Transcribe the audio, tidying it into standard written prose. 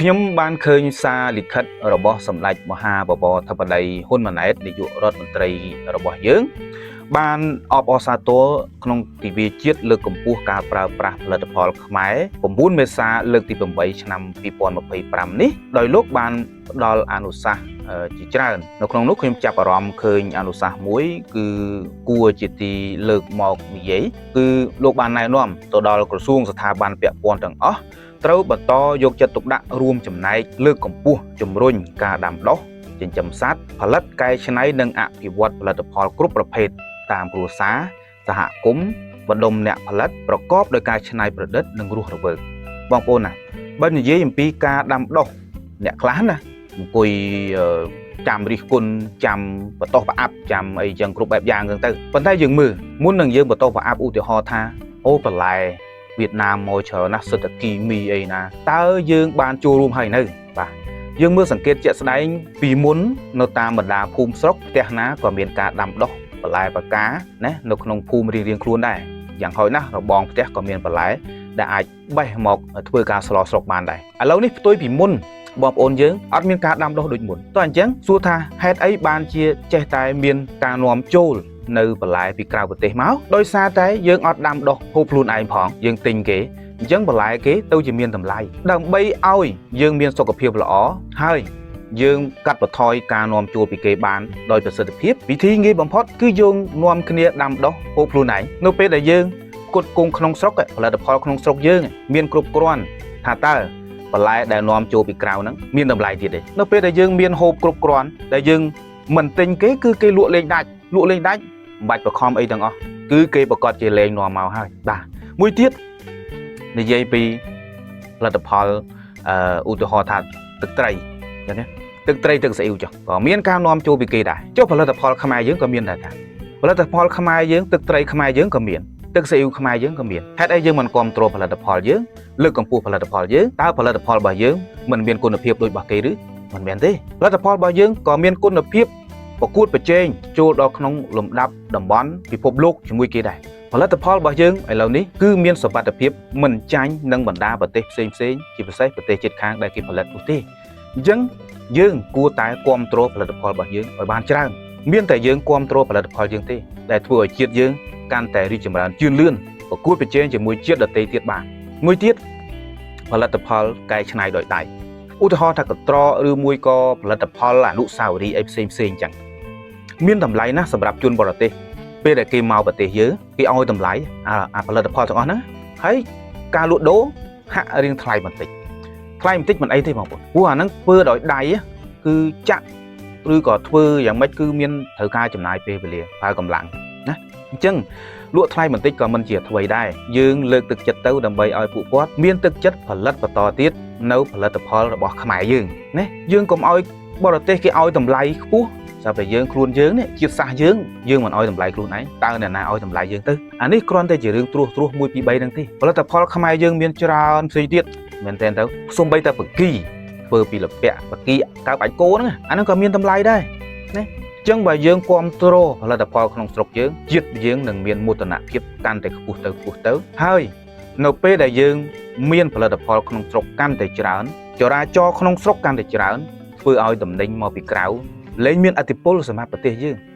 ខ្ញុំបានឃើញសារលិខិតរបស់សម្ដេចមហាបវរធិបតីហ៊ុនម៉ាណែតនាយករដ្ឋមន្ត្រីរបស់យើង បានអបអរសាទរក្នុងទិវាជាតិលើកកម្ពស់ការប្រើប្រាស់ផលិតផលខ្មែរ9មេសាលើកទី8ឆ្នាំ2025នេះដោយលោកបានផ្ដល់អនុសាសន៍ជាច្រើននៅក្នុងនោះខ្ញុំចាប់អារម្មណ៍ឃើញអនុសាសន៍មួយគឺគួរជាទីលើកមកនិយាយគឺលោកបានណែនាំទៅដល់ក្រសួងស្ថាប័នពាក់ព័ន្ធទាំងអស់ត្រូវបន្តយកចិត្តទុកដាក់រួមចំណែកលើកកម្ពស់ជំរុញការដាំដុះចិញ្ចឹមសត្វផលិតកែច្នៃនិងអភិវឌ្ឍផលិតផលគ្រប់ប្រភេទតាមគ្រួសារសហគមន៍បណ្ដុំអ្នកផលិតប្រកបដោយការច្នៃប្រឌិតនិងរស់រវើកបងប្អូនណាបើនិយាយអំពីការដាំដុះអ្នកខ្លះណាអង្គុយចាំរិះគន់ចាំបន្ទោសប្រអាប់ចាំអីចឹងគ្រប់បែបយ៉ាងចឹងទៅប៉ុន្តែយើងមើលមុននឹងយើងបន្ទោសប្រអាប់ឧទាហរណ៍ថាអូបន្លែវៀតណាមមកច្រើនណាស់សិតតែគីមីអីណាតើយើងបានចូលរួមហើយនៅបាទយើងមើលសង្កេតជាក់ស្ដែងពីមុននៅតាមបណ្ដាភូមិស្រុកផ្ទះណាក៏មានការដាំដុះបន្លែបកាណានៅក្នុងភូមិរៀងៗខ្លួនដែរយ៉ាងហោចណាស់របងផ្ទះក៏មានបន្លែដែលអាចបេះមកធ្វើការស្លស្រុកបានដែរឥឡូវនេះផ្ទុយពីមុនបងប្អូនយើងអត់មានការដាំដុះដូចមុនតោះអញ្ចឹងសួរថាហេតុអីបានជាចេះតែមានការនាំចូលនៅបន្លែពីក្រៅប្រទេសមកដោយសារតែយើងអត់ដាំដុះហូបខ្លួនឯងផងយើងទិញគេអញ្ចឹងបន្លែគេទៅជាមានតម្លៃដើម្បីឲ្យយើងមានសុខភាពល្អហើយយើងកាត់បន្ថយការនាំចូលពីគេបានដោយប្រសិទ្ធភាពវិធីងាយបំផុតគឺយើងនាំគ្នាដាំដុះហូបខ្លួនឯងនៅពេលដែលយើងផ្គត់ផ្គង់ក្នុងស្រុកផលិតផលក្នុងស្រុកយើងមានគ្រប់គ្រាន់ថាតើបន្លែដែលនាំចូលពីក្រៅហ្នឹងមានតម្លៃទៀតទេនៅពេលដែលយើងមានហូបគ្រប់គ្រាន់ដែលយើងមិនទិញគេគឺគេលក់លេងដាច់លក់លេងដាច់មិនបាច់បខំអីទាំងអស់គឺគេប្រកាសជាលេងនាំមកហើយបាទមួយទៀតនិយាយពីផលិតផលឧទាហរណ៍ថាទឹកត្រីចឹងណាទឹកត្រីទឹកស៊ីអ៊ីវចុះក៏មានការនាំចូលពីគេដែរចុះផលិតផលខ្មែរយើងក៏មានដែរតាផលិតផលខ្មែរយើងទឹកត្រីខ្មែរយើងក៏មានទឹកស៊ីអ៊ីវខ្មែរយើងក៏មានហេតុអីយើងមិនគ្រប់គ្រងផលិតផលយើងលើកកម្ពស់ផលិតផលយើងតើផលិតផលរបស់យើងមិនមានគុណភាពដូចរបស់គេឬមិនមែនទេផលិតផលរបស់យើងក៏មានគុណភាពប្រកួតប្រជែងចូលដល់ក្នុងលំដាប់តំបន់ពិភពលោកជាមួយគេដែរផលិតផលរបស់យើងឥឡូវនេះគឺមានសុវត្ថិភាពមិនចាញ់នឹងបណ្ដាប្រទេសផ្សេងផ្សេងជាពិសេសប្រទេសជិតខាងដែលគេផលិតនោះទេអញ្ចឹងយើងគួរតែគ្រប់គ្រងផលិតផលរបស់យើងឲ្យបានច្រើនមានតែយើងគ្រប់គ្រងផលិតផលយើងទេដែលធ្វើឲ្យជាតិយើងកាន់តែរីកចម្រើនជឿនលឿនប្រកួតប្រជែងជាមួយជាតិដទៃទៀតបានមួយទៀតផលិតផលកែច្នៃដោយដៃឧទាហរណ៍ថាកន្ត្រកឬមួយក៏ផលិតផលអនុស្សាវរីយ៍អីផ្សេងផ្សេងអញ្ចឹងមានតម្លៃណាស់សម្រាប់ជនបរទេសពេលដែលគេមកប្រទេសយើងគេឲ្យតម្លៃអាផលិតផលទាំងអស់ហ្នឹងហើយការលក់ដូរហាក់រៀងថ្លៃបន្តិចថ្លៃបន្តិចមិនអីទេបងប្អូនព្រោះអាហ្នឹងធ្វើដោយដៃគឺចាក់ឬក៏ធ្វើយ៉ាងម៉េចគឺមានត្រូវការចំណាយពេលវេលាប្រើកម្លាំងណាអញ្ចឹងលក់ថ្លៃបន្តិចក៏មិនជាអ្វីដែរយើងលើកទឹកចិត្តទៅដើម្បីឲ្យពួកគាត់មានទឹកចិត្តផលិតបន្តទៀតនៅផលិតផលរបស់ខ្មែរយើងណាយើងកុំឲ្យបរទេសគេឲ្យតម្លៃខ្ពស់ស្រាប់តែយើងខ្លួនយើងនេះជាតិសាសន៍យើងយើងមិនឲ្យតម្លៃខ្លួនឯងតើអ្នកណាឲ្យតម្លៃយើងទៅអានេះគ្រាន់តែជារឿងត្រួសត្រាស1 2 3ហ្នឹងទេផលិតផលខ្មែរយើងមានច្រើនផ្សេងទៀតមែនតើទៅសំបីតែបកគីធ្វើពីលពាក់បកគីកើបអាចគោហ្នឹងអាហ្នឹងក៏មានតម្លៃដែរណាចឹងបើយើងគ្រប់គ្រងផលិតផលក្នុងស្រុកយើងជាតិយើងនឹងមានមោទនភាពកាន់តែខ្ពស់ទៅខ្ពស់ទៅហើយនៅពេលដែលយើងមានផលិតផលក្នុងស្រុកកាន់តែច្រើនចរាចរណ៍ក្នុងស្រុកកាន់តែច្រើនធ្វើឲ្យតំណែងមកពីក្រៅលែងមានឥទ្ធិពលសម្រាប់ប្រទេសយើង។